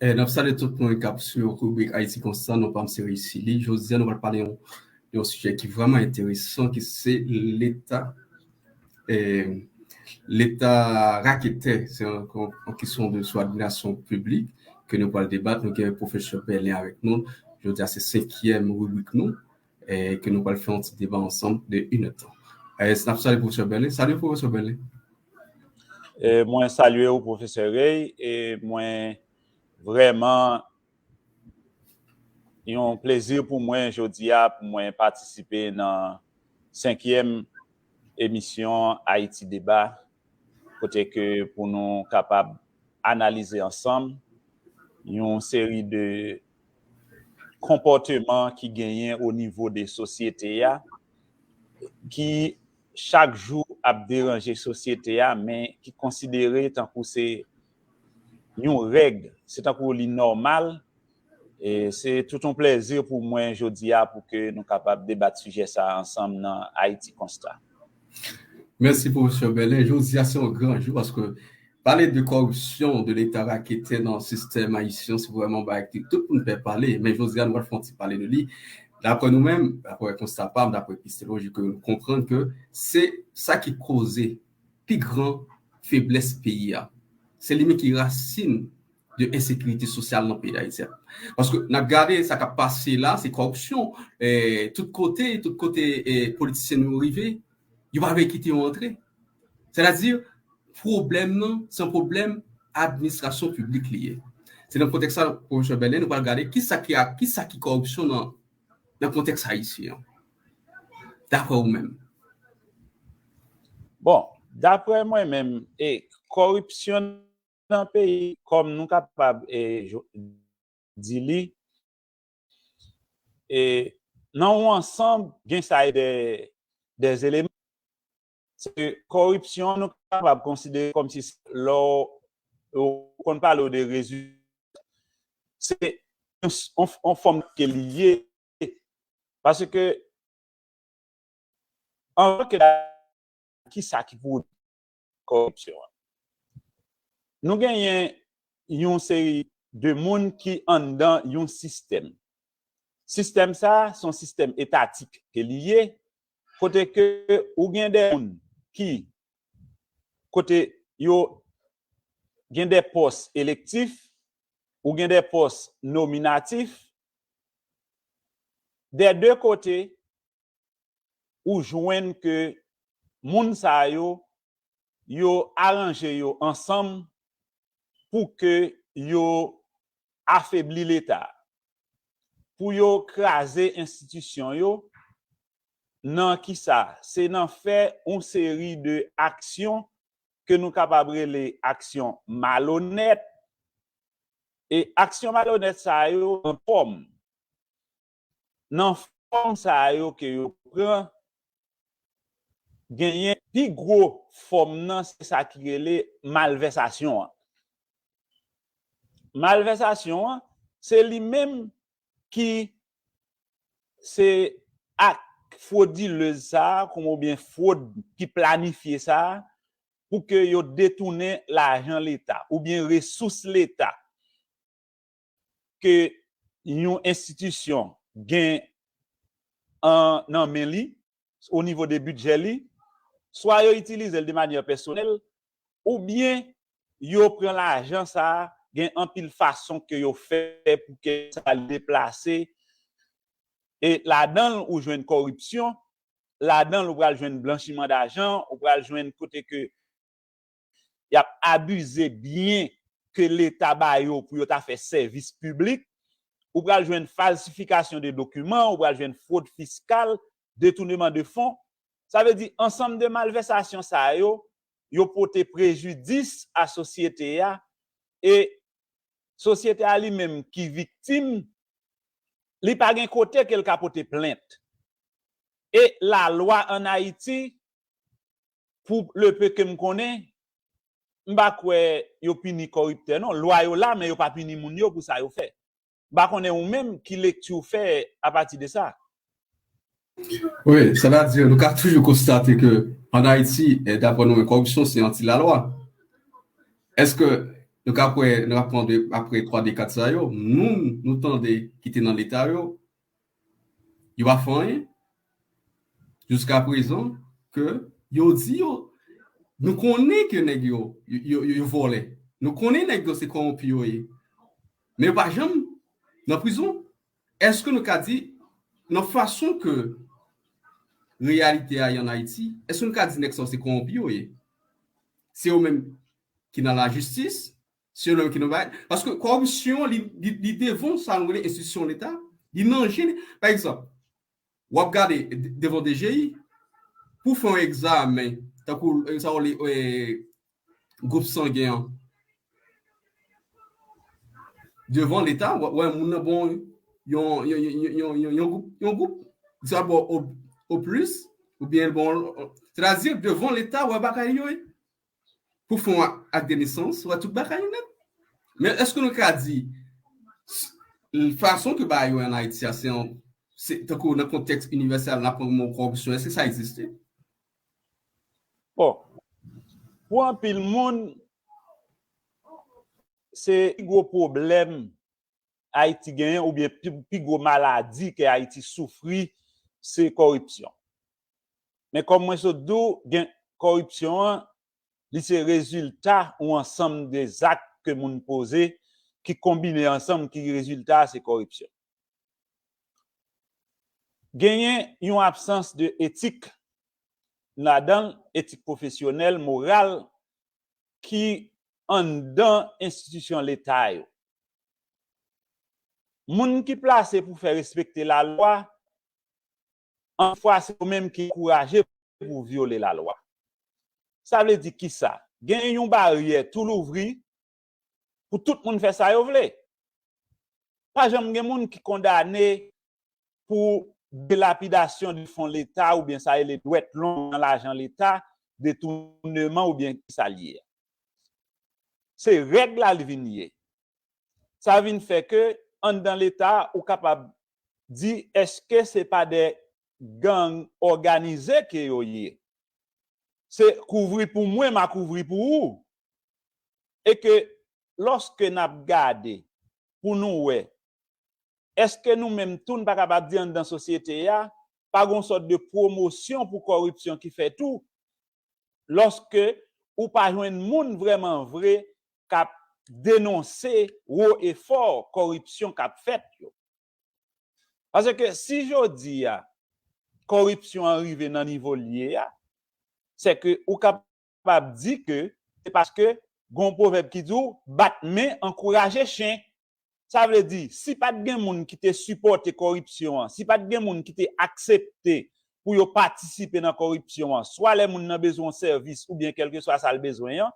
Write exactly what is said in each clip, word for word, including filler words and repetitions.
Eh, n ap salye tout moun k ap swiv ribrik Ayiti Konstan, non pa m se Reyisi Li. Jodi a, nou pral pale yon, yon sijè ki vrèman enteresan, ki se leta, eh, leta raketè. Se yon, yon, yon kesyon de swadminasyon piblik ke nou pral debat. Nou gen pwofesè Bèlen avèk nou. Jodi a, se senkyèm ribrik nou, eh, ke nou pral fè yon ti deba ansanm de inèdtan. Eh, n ap salye pwofesè Bèlen. Salye pwofesè Bèlen. Eh, mwen salye w, pwofesè Rey, e mwen vrèman yon plezi pou mwen jodi a pou mwen patisipe nan senkyèm emisyon Ayiti Deba, kote ke pou nou kapab analize ansanm yon seri de konpòteman ki genyen o nivo de sosyete a, ki chak jou ap deranje sosyete a, men ki konsidere tankou se yon règ, se tankou li nòmal. E se tout yon plezi pou mwen jodi a pou ke nou kapab debat sijè sa a ansanm nan Ayiti Konstan. Mèsi, pwofesè Bèlen. Jodi a, se yon gran jou paske pale de kòripsyon, de leta raketè nan sistèm ayisyen, se vrèman bagay ki tout moun pè pale. Men jodi a, nou pral fè yon ti pale de li. Daprè nou menm, daprè konsta pa m, daprè epistemoloji ke nou konprann ke se sa ki koze pi gran feblès peyi a. Se li menm ki rasin de ensekirite sosyal nan peyi Dayiti a. Paske n ap gade sa k ap pase la, se kòripsyon, eh, tout kote, tout kote, eh, politisyen nou yo rive, yo pa vle kite yo antre. Sètadi, pwoblèm nan, se yon pwoblèm administrasyon piblik li ye. Se nan kontèks sa, pwofesè Bèlen, nou pral gade kisa ki, kisa ki kòripsyon nan, nan kontèks ayisyen an, daprè ou menm. Bon, daprè mwen menm, e kòripsyon nan peyi, kòm nou kapab, e, di li, e, nan yon ansanm, gen sa e de, de eleman. Se kòripsyon, nou kapab konsidere kòm si lè w konn pale w de rezilta, se yon, yon, yon fòm ke li ye. Paske, anvan ke, kisa ki pwodui kòripsyon an? Nou genyen yon seri de moun ki anndan yon sistèm. Sistèm sa a, se yon sistèm etatik ke li ye, kote ke ou gen de moun ki, kote yo gen de pòs elektif, ou gen de pòs nominatif, de de kote, ou jwenn ke moun sa yo, yo aranje yo ansanm pou ke yo afebli Leta, pou yo kraze enstitisyon yo. Nan kisa? Se nan fè yon seri de aksyon ke nou kapab rele aksyon malonèt. E aksyon malonèt sa yo nan fòm. Nan fòm sa yo ke yo pran, genyen pi gwo fòm nan, se sa ki rele malvèsasyon an. Malvèsasyon an, se li menm ki se ak fwodilèz sa a, kòm oubyen fwod ki planifye sa a, pou ke yo detounen lajan Leta oubyen resous Leta ke yon enstitisyon gen an, nan men li, o nivo de bidjè li, swa yo itilize l de manyè pèsonèl, oubyen yo pran lajan sa a, gen anpil fason ke yo fè pou ke sa deplase. E ladan l, ou jwenn kòripsyon, ladan l, ou pral jwenn blanchiman dajan, ou pral jwenn kote ke y ap abize byen ke Leta ba yo pou yo ta fè sèvis piblik, ou pral jwenn falsifikasyon de dokiman, ou pral jwenn fwod fiskal, detouneman de fon. Sa vle di, ansanm de malvèsasyon sa yo, yo pote prejidis a sosyete a, e sosyete a li menm ki viktim, li pa gen kote ke l ka pote plent. E lalwa ann Ayiti, pou le peu ke m konnen, m pa kwè yo pini kòriptè non. Lwa yo la, men yo pa pini moun yo pou sa yo fè. M pa konnen ou menm ki lekti w fè apati de sa. Wi, sètadi, nou ka toujou konstate ke ann Ayiti, eh, daprè nou, kòripsyon se anti-lalwa. Èske Nou ka kwè, nou ka pran de, apre twa de kat sa yo, moun nou tande ki te nan Leta yo, yo pa fè anyen. Jiska prezan, ke yo di yo, nou konnen ke nèg yo, yo, yo, yo vòlè. Nou konnen nèg yo se kòwonpi yo ye. Men yo pa janm nan prizon. Èske nou ka di, nan fason ke reyalite a ye ann Ayiti, èske nou ka di nèg sa yo se kòwonpi yo ye? Se yo menm ki nan lajistis, se yo menm ki nan bay. Paske kòripsyon, li, li, li devan sa nou rele enstitisyon Leta, li nan je. Pa egzanp, w ap gade de- devan D G I, pou fè yon egzamen, tankou, e, sa w rele, e, gwoup sangen an, devan Leta, w wè moun nan bon yon, yon, yon, yon, yon, yon gwoup, yon gwoup, sa bon, o, o plis, oubyen bon, sètadi, devan Leta, w wè bagay yo ye. Pou fè yon ak de nesans, w wè tout bagay yo nèt. Men èske nou ka di, s- fason ke bagay yo ann Ayiti a, se yon, se, tankou nan kontèks inivèsèl, n ap pran mo kòripsyon, èske sa egziste? Bon, pou anpil moun, se pi gwo pwoblèm Ayiti genyen, oubyen pi, pi gwo maladi ke Ayiti soufri, se kòripsyon. Men kòm mwen sot di w, gen kòripsyon an, li se rezilta yon ansanm de zak ke moun poze, ki konbine ansanm, ki rezilta a se kòripsyon. Genyen yon absans de etik ladan l, etik pwofesyonèl, moral, ki anndan enstitisyon Leta yo. Moun ki plase pou fè respekte lalwa, anfwa se yo menm ki ankouraje pou vyole lalwa. Sa vle di kisa? Gen yon baryè tou louvri pou tout moun fè sa yo vle. Pa janm gen moun ki kondane pou dilapidasyon de fon Leta oubyen sa rele dwèt long nan lajan Leta, detouneman oubyen kisa l ye. Se règ la li vin ye. Sa vin fè ke anndan Leta, ou kapab di, èske se pa de gang òganize ke yo ye? Se kouvri pou mwen, m a kouvri pou ou. E ke lòske n ap gade pou nou wè, èske nou menm tou n pa kapab di anndan sosyete a, pa gen yon sòt de pwomosyon pou kòripsyon ki fèt tou, lòske ou pa jwenn moun vrèman vre k ap denonse wo e fò kòripsyon k ap fèt yo? Paske si jodi a, kòripsyon an rive nan nivo l ye a, se ke ou kapab di ke se paske gen yon pwovèb ki di w, bat men ankouraje chen. Sa vle di, si pa t gen moun ki te sipòte kòripsyon an, si pa t gen moun ki te aksepte pou yo patisipe nan kòripsyon an, swa lè moun nan bezwen yon sèvis oubyen kèlkeswa sa l bezwen an,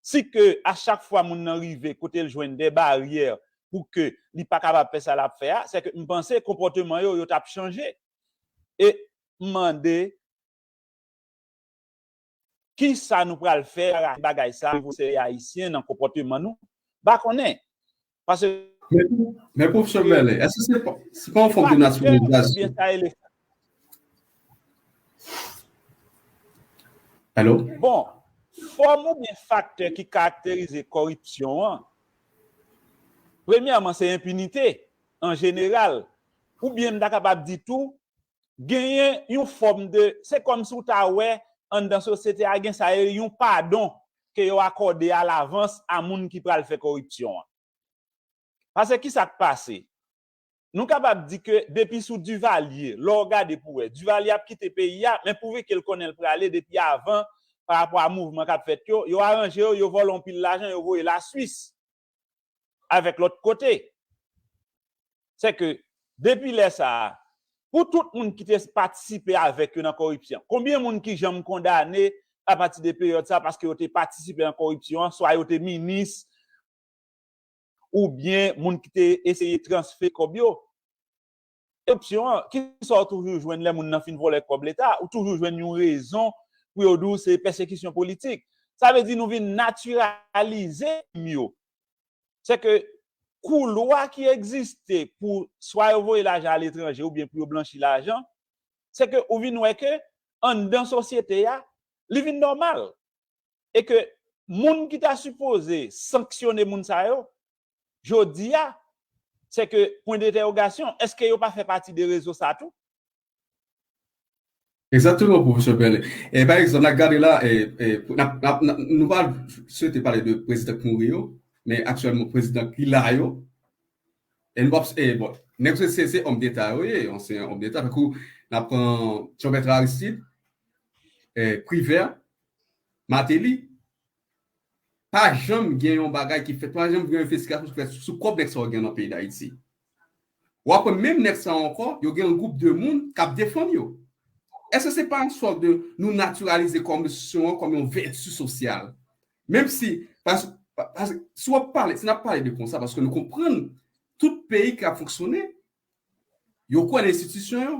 si ke a chak fwa moun nan rive kote l jwenn de baryè pou ke li pa kapab fè sa l ap fè a, se ke m panse konpòteman yo, yo t ap chanje. E m mande, kisa nou pral fè rache bagay sa, nivo serye ayisyen nan konpòteman nou? M pa konnen. Paske Men, men pwofesè Bèlè, èske se pa, se pa yon fòm de nasyonalizasyon? Alo? Bon, fòm oubyen faktè ki karakterize kòripsyon an, premyèman, se enpinite, an jeneral. Oubyen m ta kapab di tou, genyen yon fòm de, se kòmsi w ta wè anndan sosyete a gen sa e yon padon ke yo akòde alavans a moun ki pral fè kòripsyon an. Paske kisa k pase? Nou kapab di ke depi sou Divalye, lè w gade pou wè, Divalye ap kite peyi a, men pouvi ke l konnen l prale depi avan, pa rapò a mouvman k ap fèt yo, yo aranje yo, yo vòlè yon pil lajan, yo voye Laswis avèk lòt kote. Se ke depi lè sa a, pou tout moun ki te patisipe avèk yo nan kòripsyon, konbyen moun ki janm kondane apati de peryòd sa a paske yo te patisipe nan kòripsyon an, swa yo te minis, oubyen moun ki te eseye transfere kòb yo? Kòripsyon an, kisa w toujou jwenn lè moun nan fin vòlè kòb Leta? Ou toujou jwenn yon rezon pou yo di w se pèsekisyon politik. Sa vle di nou vin natiralize krim yo. Se ke koulwa ki egziste pou swa yo voye lajan aletranje oubyen pou yo blanchi lajan, se ke ou vin wè ke anndan sosyete a, li vin nòmal. E ke moun ki ta sipoze sanksyone moun sa yo, jodi a, se ke, pwen dentèwogasyon, èske yo pa fè pati de rezo sa tou? Egzakteman, pwofesè Pèlen. E pa egzanp, n ap gade la, e, e, n ap, n ap, n ap, nou pa swete pale de prezidan k mouri yo, men aktyèlman prezidan ki la yo. E nou p ap, e, bon, nèg se, se, se òm deta yo ye, ansyen òm deta. Tankou, n ap pran Jean Bertrand Aristide, e, Privert, Martelly, pa janm gen yon bagay ki fèt, pa janm gen yon envestigasyon ki fèt sou kòb nèg sa yo gen nan peyi Dayiti. W ap wè menm nèg sa yo ankò, yo gen yon gwoup de moun k ap defann yo. Èske se pa yon sòt de nou natiralize kòripsyon an kòm yon vèti sosyal? Menm si, pas, pas, si w ap pale, si n ap pale de konsa, paske nou konprann tout peyi k ap fonksyone, yo kwè nan enstitisyon yo.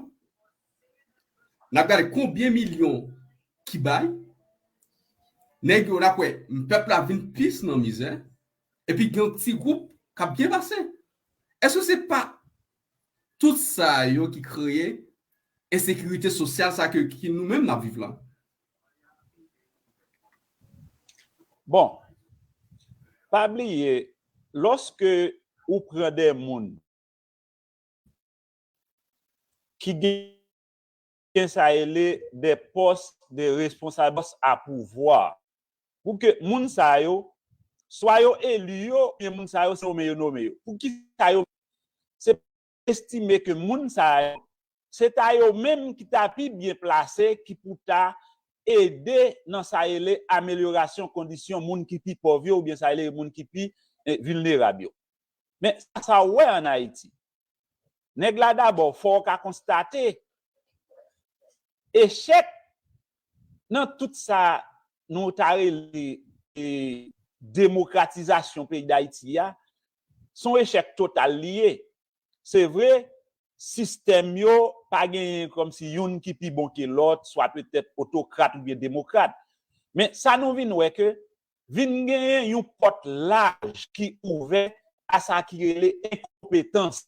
N ap gade konbyen milyon ki bay, nèg yo, n ap wè pèp la vin plis nan mizè, epi gen yon ti gwoup k ap byen pase. Èske se pa tout sa yo ki kreye ensekirite sosyal sa ke, ki nou menm n ap viv la? Bon, pa bliye, lòske ou pran de moun ki gen sa rele de pòs de responsab a pouvwa, pou ke moun sa yo, swa yo eli yo, oubyen moun sa yo se nome yo nome yo. Poukisa yo, se estime ke moun sa yo, se ta yo menm ki ta pi byen plase, ki pou ta ede nan sa rele amelyorasyon kondisyon moun ki pi pòv yo, oubyen sa rele moun ki pi, eh, vilnerab yo. Men sa, sa w wè ann Ayiti. Nèg la dabò, fò w ka konstate echèk nan tout sa nou ta rele, eh, demokratizasyon peyi Dayiti a, se yon echèk total li ye. Se vre, sistèm yo pa genyen kòmsi youn ki pi bon ke lòt, swa petèt otokrat oubyen demokrat. Men sa nou vin wè ke vin genyen yon pòt laj ki ouvè a sa ki rele enkonpetans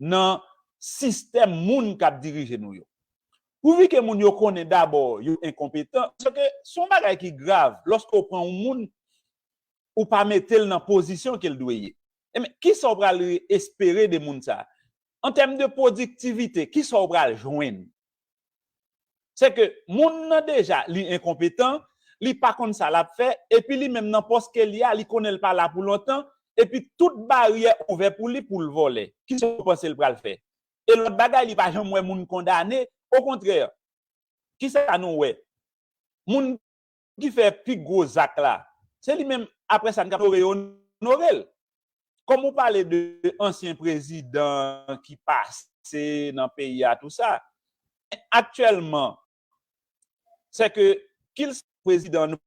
nan sistèm moun k ap dirije nou yo. Pouvi ke moun yo konnen dabò yo enkonpetan, paske se yon bagay ki grav lòske w pran yon moun, ou pa mete l nan pozisyon ke l dwe ye. Ebyen, kisa w pral espere de moun sa a? An tèm de pwodiktivite, kisa w pral jwenn? Se ke moun nan deja, li enkonpetan, li pa konn sa l ap fè, epi li menm nan pòs ke li a, li konnen l pa la pou lontan, epi tout baryè ouvè pou li pou l vòlè. Kisa w panse l pral fè? E lòt bagay, li pa janm wè moun kondane. Okontrè, kisa nou wè? Moun ki fè pi gwo zak la, se li menm, apre sa, n ka onore, onore l. Kòm ou pale de ansyen prezidan ki pase nan peyi a, tou sa, aktyèlman, se ke, kil prezidan,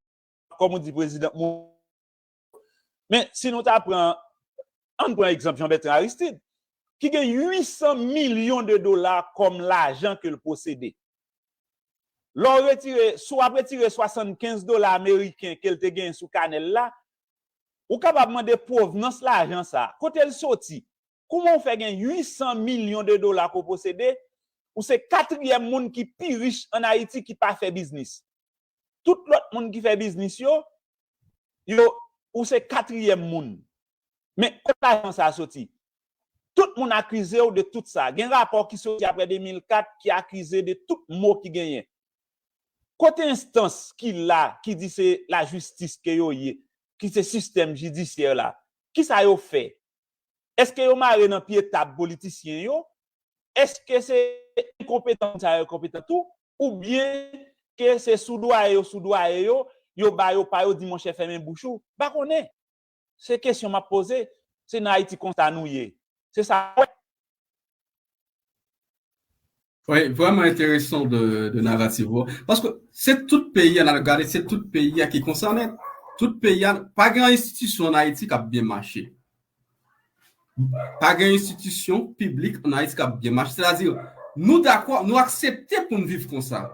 kòm ou di, prezidan, men si nou ta pran, ann pran egzanp Jean Bertrand Aristide, ki gen uit san milyon de dola kòm lajan ke l posede. Lè w retire, si w ap retire swasannkenz dola ameriken ke l te genyen sou kanè l la, ou kapab mande pwovnans lajan sa a. Kote l soti? Kouman w fè gen uit san milyon de dola ke w posede? Ou se katriyèm moun ki pi rich ann Ayiti ki pa fè biznis. Tout lòt moun ki fè biznis yo, yo, ou se katriyèm moun. Men kote lajan sa a soti? Tout moun akize w de tout sa. Gen rapò ki soti apre de mil kat ki akize de tout mo ki genyen. Kote enstans ki la, ki di se lajistis ke yo ye, ki se sistèm jidisyè la? Kisa yo fè? Èske yo mare nan pye tab politisyen yo? Èske se enkonpetan moun sa yo enkonpetan tou? Oubyen ke se soudwaye yo soudwaye yo, yo ba yo pa yo, di monchè fèmen bouch ou? M pa konnen. Se kesyon m ap poze. Se nan Ayiti konsa nou ye. Se sa m wè. Wi, vrèman enteresan de, de naratif ou. Paske se tout peyi a, n al gade, se tout peyi a ki konsa nèt. Tout peyi a, pa gen enstitisyon ann Ayiti k ap byen mache. Pa gen enstitisyon piblik ann Ayiti k ap byen mache. Sètadi, nou dakò, nou aksepte pou n viv konsa.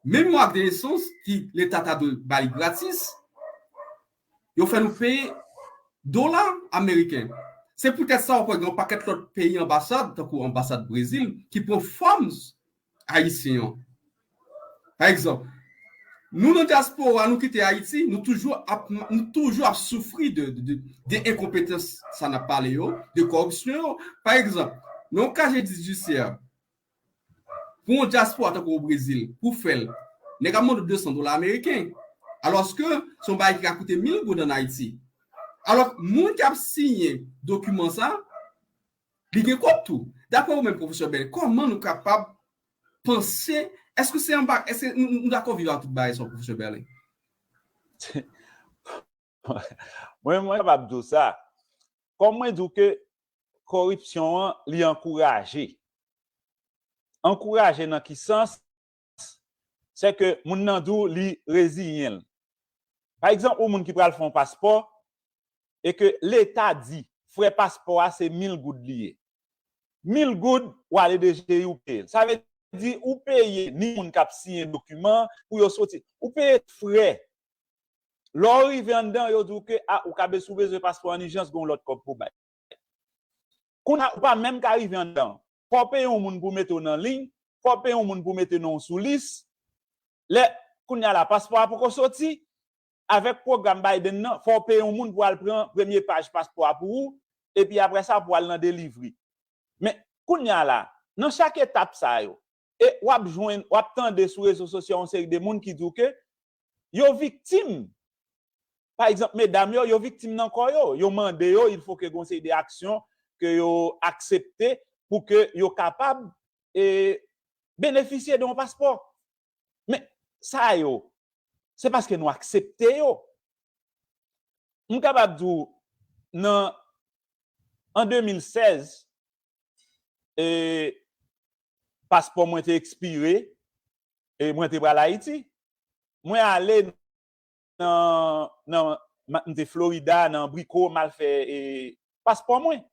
Menm yon ak de esans ki Leta ta dwe bay gratis, yo fè nou peye dola ameriken. Se poutèt sa w ap wè gen yon pakèt lòt peyi anbasad, tankou anbasad Brezil, ki pran fòm ayisyen an. Pa egzanp, Nou nan dyaspora, nou kite Ayiti, nou toujou ap, nou toujou ap soufri de, de, de, de enkonpetans sa n ap pale yo, de kòripsyon yo. Pa egzanp, nan yon kaje jidisyè, pou yon dyaspora tankou o Brezil, pou fè l, nèg ap mande w de san dola ameriken. Alòske se yon bagay ki ka koute mil goud ann Ayiti. Alò, moun k ap siyen dokiman sa, li gen kòb tou. Daprè ou menm, pwofesè Bèl, kòman nou kapab panse, èske se anba, èske nou, nou dakò viv ak tout bagay sa, pwofesè Bèl? Mwen, mwen kapab di w sa. Kòm mwen di w ke kòripsyon an, li ankouraje. Ankouraje nan ki sans? Se ke moun nan di w li reziyen l. Pa egzanp, ou moun ki pral fè yon paspò, e ke Leta di, frè paspò a se mil goud li ye. Mil goud, w ale D G I, ou peye l. Sa vle di, ou peye ni moun k ap siyen dokiman pou yo soti. Ou peye frè. Lè w rive anndan, yo di w ke, a, ou ka bezwen, si w bezwen paspò an ijans, gen yon lòt kòb pou w bay. Kounye a, ou pa menm ka rive anndan. Fò w peye yon moun pou mete w nan liy, fò w peye yon moun pou mete non w sou lis. Lè, kounye a la, paspò a poko soti, avèk pwogram Biden nan, fò w peye yon moun pou al pran premye paj paspò a pou ou, epi apre sa, pou al nan delivri. Men, kounye a la, nan chak etap sa yo, e w ap jwenn, w ap tande sou rezo sosyo yon seri de moun ki di w ke yo viktim. Pa egzanp, medam yo, yo viktim nan kò yo. Yo mande yo, il faut que gen yon seri de aksyon ke yo aksepte pou ke yo kapab e, benefisye de yon paspò. Men, sa yo, se paske nou aksepte yo. M kapab di w, nan, an de mil sèz, e, paspò mwen te ekspire, e mwen te pral Ayiti. Mwen ale nan, nan, ma- m te Florida, nan Brico, m al fè, e, paspò mwen.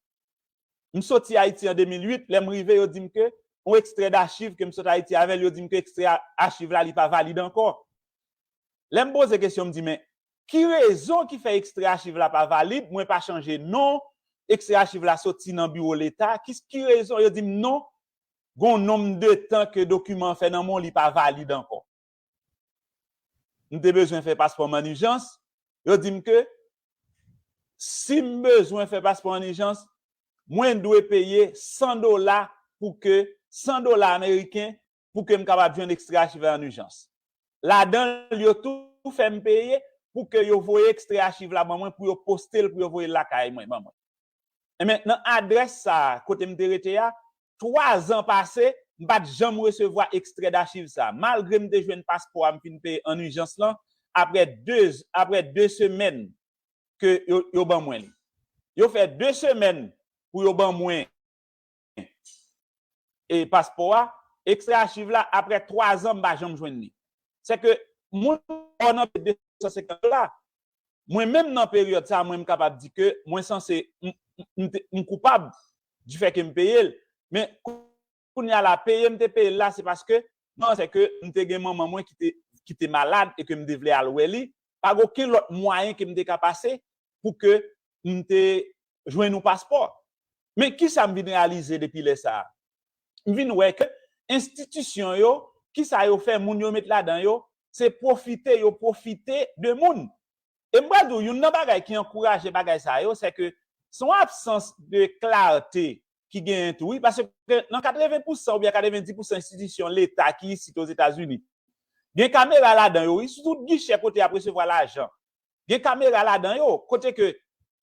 M soti Ayiti an de mil uit, lè m rive, yo di m ke yon ekstrè dachiv ke m sot Ayiti avè l, yo di m ke ekstrè a- achiv la, li pa valid ankò. Lè m poze kesyon, m di, men, ki rezon ki fè ekstrè achiv la pa valid? Mwen pa chanje non, ekstrè achiv la soti nan biwo Leta. Ki, ki rezon? Yo di m non, gen yon nonm de tan ke dokiman an fè nan men w, li pa valid ankò. M te bezwen fè paspò m an ijans. Yo di m ke si m bezwen fè paspò an ijans, mwen dwe peye san dola pou ke, san dola ameriken pou ke m kapab jwenn ekstrè achiv la an ijans. Ladan l, yo tou fè m peye pou ke yo voye ekstrè achiv la ban mwen, pou yo poste l, pou yo voye l lakay mwen, ban mwen. Enben, nan adrès sa a, kote m te rete a, twa zan pase, m pa t janm resevwa ekstrè dachiv sa a. Malgre m te jwenn paspò a, m fin peye an ijans lan, apre de, apre de semèn ke yo, yo ban mwen li. Yo fè de semèn pou yo ban mwen e paspò a, ekstrè achiv la, apre twa zan, m pa janm jwenn li. Se ke moun nan peye de san senkant dola. Mwen menm nan peryòd sa, mwen m kapab di ke mwen sanse, m, m, m te- m koupab di fè ke m peye l. Men kounye a la, peye m te peye l la, se paske, non, se ke m te gen manman mwen ki te, ki te malad e ke m te vle al wè li. Pa gen okenn lòt mwayen ke m te ka pase pou ke m te jwenn yon paspò. Men kisa m vin reyalize depi lè sa a? M vin wè ke enstitisyon yo, kisa yo fè, moun yo met ladan yo, se pwofite yo pwofite de moun. E m pral di w, youn nan bagay ki ankouraje bagay sa yo, se ke se yon absans de klarte ki genyen tou, wi, paske nan katreven pousan oubyen katrevendi pousan enstitisyon Leta ki isit Ozetazini, gen kamera ladan yo, wi, sou tout gichè kote y ap resevwa lajan. Gen kamera ladan yo, kote ke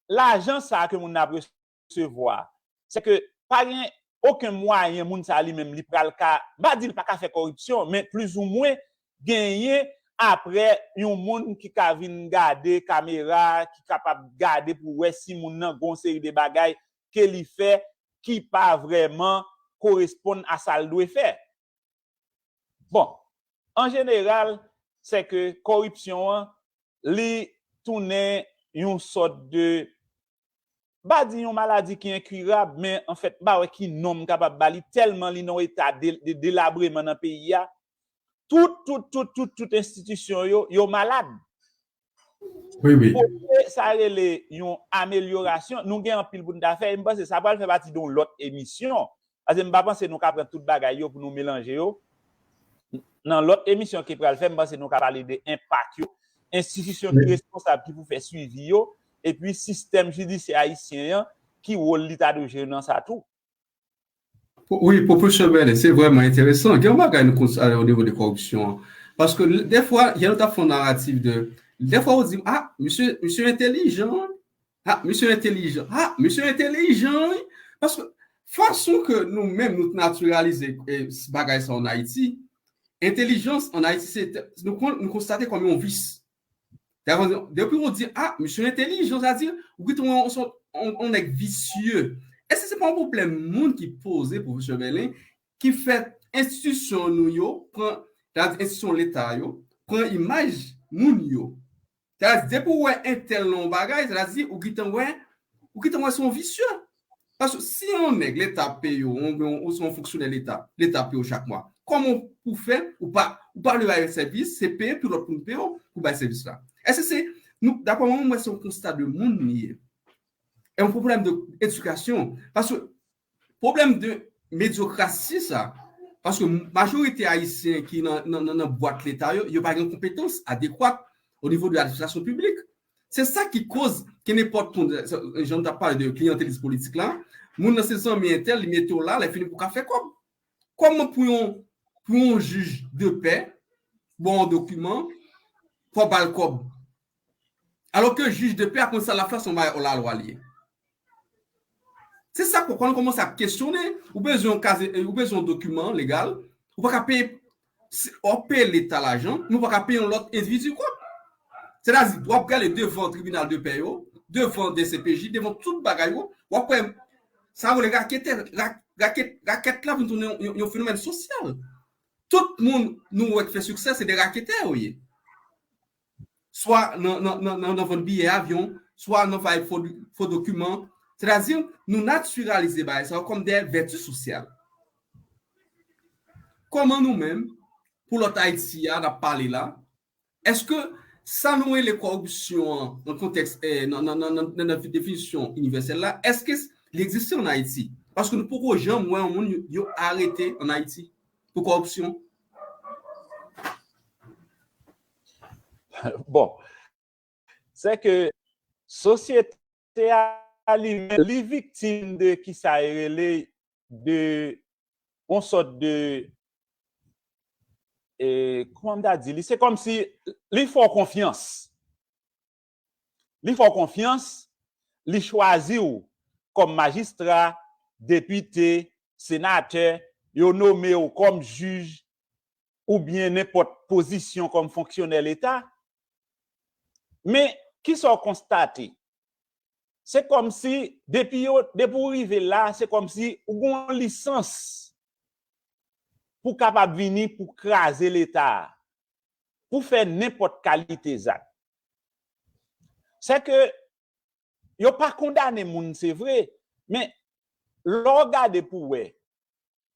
lajan sa a ke moun nan ap resevwa, se ke pa gen okenn mwayen moun sa a li menm li pral ka, m pa di l pa ka fè kòripsyon, men plizoumwen genyen apre yon moun ki ka vin gade kamera, ki kapab gade pou wè si moun nan gen yon seri de bagay ke li fè ki pa vrèman koresponn a sa l dwe fè. Bon, an jeneral, se ke kòripsyon an, li tounen yon sòt de, m pa di yon maladi ki enkirab, men anfèt, m pa wè ki non m kapab ba li, tèlman li nan yon eta de, de delabreman nan peyi a. Tout, tout, tout, tout, tout enstitisyon yo, yo malad. Wi, wi. Kote sa rele yon amelyorasyon, nou gen anpil pou n ta fè, e m panse sa pral fè pati de yon lòt emisyon. Paske m pa panse nou ka pran tout bagay yo pou nou melanje yo. nan lòt emisyon ke pral fè, m panse nou ka pale de enpak yo, enstitisyon ki responsab ki pou fè swivi yo, epi sistèm jidisyè ayisyen an, ki wòl li ta dwe jwe nan sa tou. Wi, Pwofesè Bèlen, se vrèman enteresan. Gen yon bagay nou konstate o nivo de kòripsyon an. Paske dèfwa, yè nou t ap fè yon naratif de. Dèfwa, ou di, ah, misye, misye entelijan. Ah, misye entelijan. Ah, misye entelijan, wi. Paske fason ke nou menm, nou natiralize bagay sa an Ayiti, entèlijans an Ayiti, se, nou, nou konstate kòm yon vis. Depi ou di, ah, misye entèlijan, sa di, ou gentan wè yon nèg visye. Èske se pa yon pwoblèm moun ki poze, Pwofesè Bèlen, ki fè enstitisyon nou yo, pran, enstitisyon Leta yo, pran imaj moun yo? Sa di, depi ou wè entèl nan yon bagay, sa di, ou gentan wè, ou gentan wè se yon visye. Paske si yon nèg Leta peye w, oubyen ou se yon fonksyonè Leta, Leta peye w chak mwa, kòman pou fè ou pa ou pa vle bay sèvis, se peye pou lòt moun peye w pou bay sèvis la? Èske se, nou, daprè mwen, mwen se yon konsta de moun li ye. E yon pwoblèm de edikasyon. Paske pwoblèm de medyokrasi sa, paske majorite ayisyen ki nan, nan, nan, nan bwat Leta yo, yo pa gen konpetans adekwat o nivo de ladministrasyon piblik. Se sa ki koz ke nenpòt moun, jan nou t ap pale de kliyantelis politik la, moun nan se zanmi entèl, li mete w la, lè fini pou ka fè kòb. Kòman pou yon, pou yon jij de pè, bon, yon dokiman, fò ba l kòb? Alò ke jij de pè a konn sa l ap fè, se yon bagay òlalwa li ye. Se sa k w ap kòmanse ap kesyone, ou bezwen yon kazye, ou bezwen yon dokiman legal, ou pa ka peye, w ap peye Leta lajan, men ou pa ka peye yon lòt endividi kòb. Sètadi, w ap gade devan tribinal de pè yo, devan D C P J, devan tout bagay yo, w ap wè, sa yo rele raketè, rakèt, rakèt la vin tounen yon, yon fenomèn sosyal. Tout moun nou wè k fè siksè, se de raketè yo ye. Swa nan, nan, nan, nan, nan vann biyè avyon, swa nan bay fo, fo dokiman. Sètadi, nou natiralize bagay sa yo kòm de vèti sosyal. Kòman nou menm, pou lòt Ayiti a, n ap pale la, èske sa nou rele kòripsyon an, nan kontèks, eh, nan, nan, nan, nan, nan definisyon inivèsèl la, èske li egziste an Ayiti? Paske nou poko janm wè yon moun yo, yo arete an Ayiti pou kòripsyon. Bon, se ke sosyete a li menm, li viktim de kisa e rele de yon sòt de, e, kòman m ta di li? Se kòmsi li fè w konfyans. Li fè w konfyans, li chwazi w kòm majistra, depite, senatè, yo nome w kòm jij oubyen nenpòt pozisyon kòm fonksyonè Leta. Men, kisa w konstate? Se kòmsi, depi yo, depi w rive la, se kòmsi ou gen yon lisans pou w kapab vini pou kraze Leta a, pou fè nenpòt kalite zak. Se ke yo pa kondane moun, se vre, men lè w gade pou w wè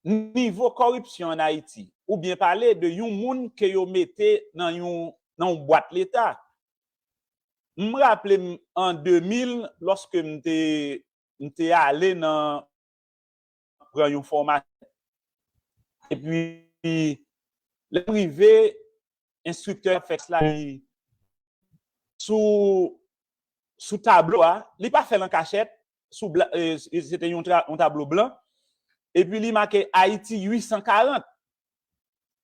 nivo kòripsyon ann Ayiti, ou byen pale de yon moun ke yo mete nan yon, nan yon bwat Leta. M raple m an de mil, lòske m te, m te ale nan pran yon fòmasyon. Epi, lè m rive, enstriktè FEX la, li sou, sou tablo a, li pa fè l an kachèt, sou bla, eh, se te yon, tra, yon tablo blan, epi li make Ayiti uit san karant.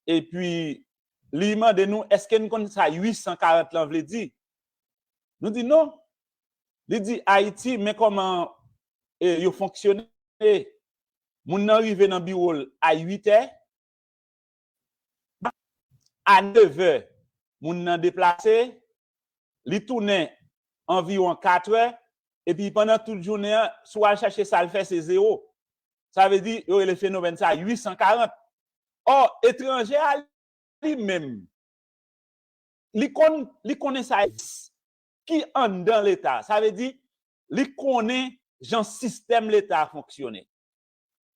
Epi, li mande nou, èske n konn sa uit san karant lan vle di? Nou di non. Li di Ayiti, men kòman, eh, yo fonksyone. Moun nan rive nan biwo l a uit è, a nèv è, moun nan deplase, li tounen anviwon kat è, epi pandan tout jounen an, si w al chache sa l fè, se zewo. Sa vle di, yo rele fenomèn sa uit san karant. Ò, etranje a, li menm, li konn, li konnen sa ki anndan Leta. Sa vle di, li konnen jan sistèm Leta a fonksyone.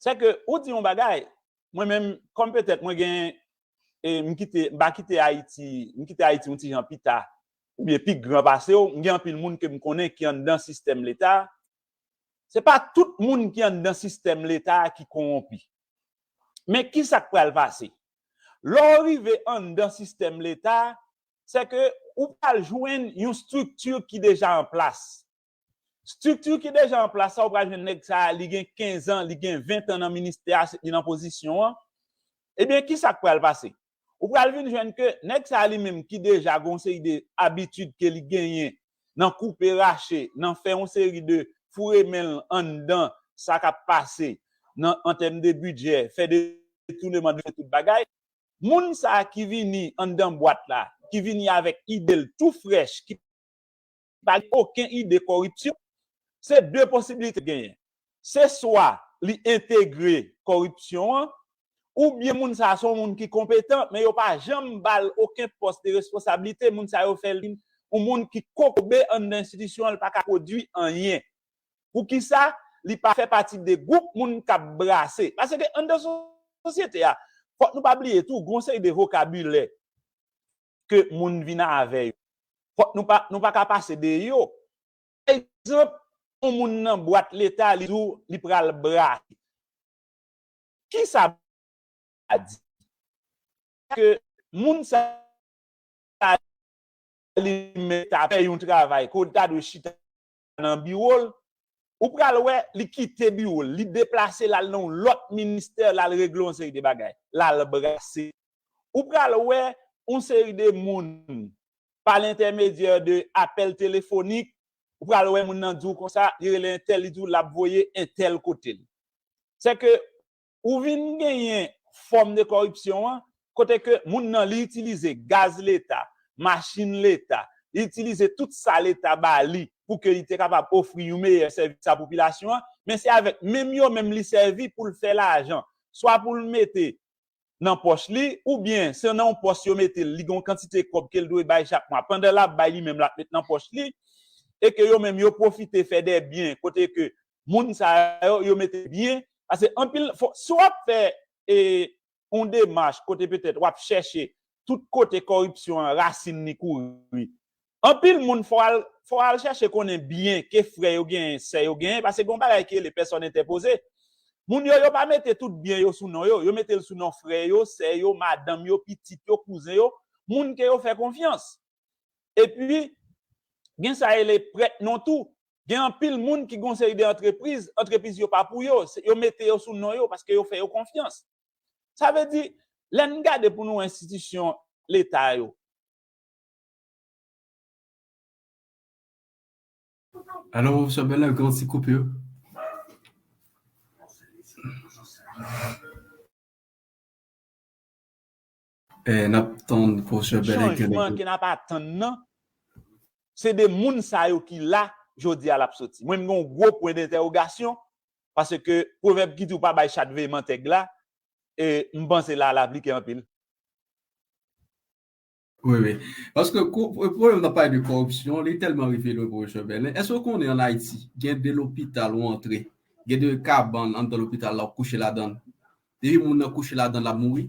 Se ke, ou di yon bagay, mwen menm, kòm petèt mwen gen, e, m kite, m pa kite Ayiti, m kite Ayiti yon ti jan pita, oubyen pi gran pase w, m gen anpil moun ke m konnen ki anndan sistèm Leta. Se pa tout moun ki anndan sistèm Leta a ki kowonpi. Men ki sa k pral pase? Lè w rive anndan sistèm Leta, se ke ou pral jwenn yon estrikti ki deja an plas. Estrikti ki deja an plas sa, ou pral jwenn nèg sa a, li gen kenz an, li gen ven tan nan ministè a, li nan pozisyon an. Ebyen, ki sa k pral pase? Ou pral vin jwenn ke nèg sa a li menm ki deja gen yon seri de abitid ke li genyen nan koupe rache, nan fè yon seri de foure men l anndan sa k ap pase nan, an tèm de bidjè, fè detouneman, fè tout bagay. Moun sa a ki vini anndan bwat la, ki vini avèk ide l tou frèch, ki pa gen okenn ide kòripsyon, se de posiblite genyen. Se swa li entegre kòripsyon an, oubyen moun sa a se yon moun ki konpetan, men yo pa janm ba l okenn pòs de responsablite. Moun sa yo fè l vin yon moun ki kokobe anndan enstitisyon an, li pa ka pwodui anyen. Poukisa? Li pa fè pati de gwoup moun k ap brase. Paske anndan sosyete a, fòk nou pa bliye tou, gen yon seri de vokabilè ke moun vin avè yo. Fòk nou pa, nou pa ka pase de yo. Pa egzanp, yon moun nan bwat Leta, li di w li pral brase. Ki sa a di? Ke moun sa a li menm ta fè yon travay, ke w ta dwe chita nan biwo l, ou pral wè li kite biwo l, li deplase l al nan yon lòt ministè, l al regle yon seri de bagay, l al brase. Ou pral wè yon seri de moun, pa lentèmedyè de apèl telefonik, ou pral wè moun nan di w konsa, li rele entèl, li di w l ap voye entèl kote l. Se ke ou vin genyen fòm de kòripsyon an, kote ke moun nan li itilize gaz Leta, machin Leta, li itilize tout sa Leta ba li pou ke li te kapab ofri yon meyè sèvis a popilasyon an, men se avèk menm yo menm li sèvi pou l fè lajan, swa pou l mete nan pòch li, oubyen se nan yon pòs yo mete l, li gen yon kantite kòb ke l dwe bay chak mwa. Pandan l ap bay, li menm l ap met nan pòch li, e ke yo menm yo pwofite fè de byen, kote ke moun sa yo, yo mete byen, paske anpil, fò, si w ap fè e, yon demach kote petèt w ap chèche tout kote kòripsyon an rasin li kouri. Anpil moun fò al, fò al chèche konnen byen ke frè yo genyen, sè yo genyen, paske gen yon bagay ki rele pèsòn entèpoze. Moun yo, yo pa mete tout byen yo sou non yo, yo mete l sou non frè yo, sè yo, madanm yo, pitit yo, kouzen yo, moun ke yo fè konfyans. Epi, gen sa rele prèt non tou. Gen anpil moun ki gen yon seri de antrepriz, antrepriz yo pa pou yo, se, yo mete yo sou non yo paske yo fè yo konfyans. Sa vle di, lè n gade pou nou enstitisyon Leta yo, Alò, Pwofesè Bèlè, gen yon ti koupi. Eh, n ap tann Pwofesè Bèlè. Chanjman ke n ap atann nan, se de moun sa yo ki la, jodi a l ap soti. Mwen, m gen yon gwo pwen dentèwogasyon, paske pwovèb ki di w pa bay chat veye mantèg la, e m panse la, l aplike anpil. Wi, wi. Paske pwoblèm nan pale de kòripsyon, li tèlman rive lwen, Pwofesè Bèlè. Èske w konnen ann Ayiti, gen de lopital ou antre, gen de kabann anndan lopital la, ou kouche ladan l. Depi moun nan kouche ladan l, l ap mouri.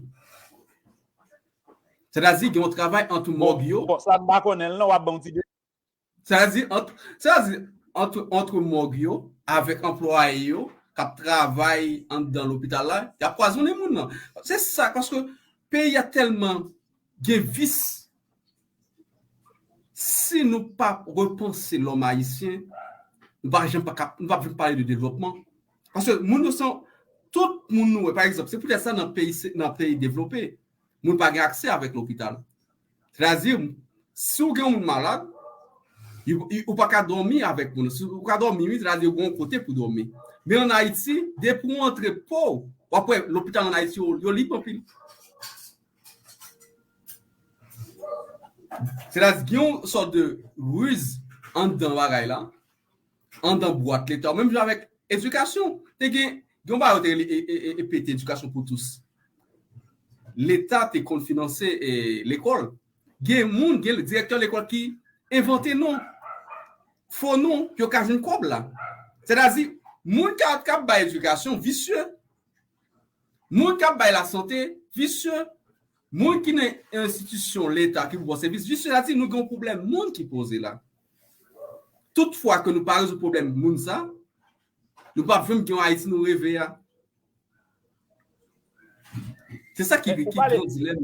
Sètadi, gen yon travay ant mòg yo. Bon, sa m pa konnen l non, w ap ban yon ti de. Sètadi, ant, sètadi, ant, ant mòg yo avèk anplwaye yo k ap travay anndan lopital la, y ap pwazonnen moun nan. Se sa, paske peyi a tèlman gen vis. Si nou pa repanse lòm ayisyen, nou pa janm pa kap, nou pa janm pale de devlopman. Paske moun yo se, tout moun nou wè, pa egzanp, se poutèt sa nan peyi, nan peyi devlope, moun pa gen aksè avèk lopital. Sètadi, si w gen yon moun malad, ou pa ka dòmi avèk moun. Si ou ka dòmi, wi, sètadi ou gen yon kote pou dòmi. Men ann Ayiti, depi w antre po w, w ap wè lopital ann Ayiti yo, yo lib anpil. Sètadi, gen yon sòt de riz anndan bagay la, anndan bwat Leta, menm jan avèk edikasyon. Te gen, gen yon bagay yo te rele E P T, Edikasyon pou tous. Leta te konn finanse lekòl. Gen moun, gen direktè lekòl ki envante non, fo non, pou yo ka jwenn kòb la. Sètadi, moun k ap bay edikasyon visye. Moun k ap bay lasante, visye. Moun ki nan enstitisyon Leta ki pou ba w sèvis, visye. Sètadi, nou gen yon pwoblèm moun ki poze la. Tout fwa ke nou pa rezoud pwoblèm moun sa, nou p ap janm gen yon Ayiti nou reve a. Se sa ki, ki gran dilèm.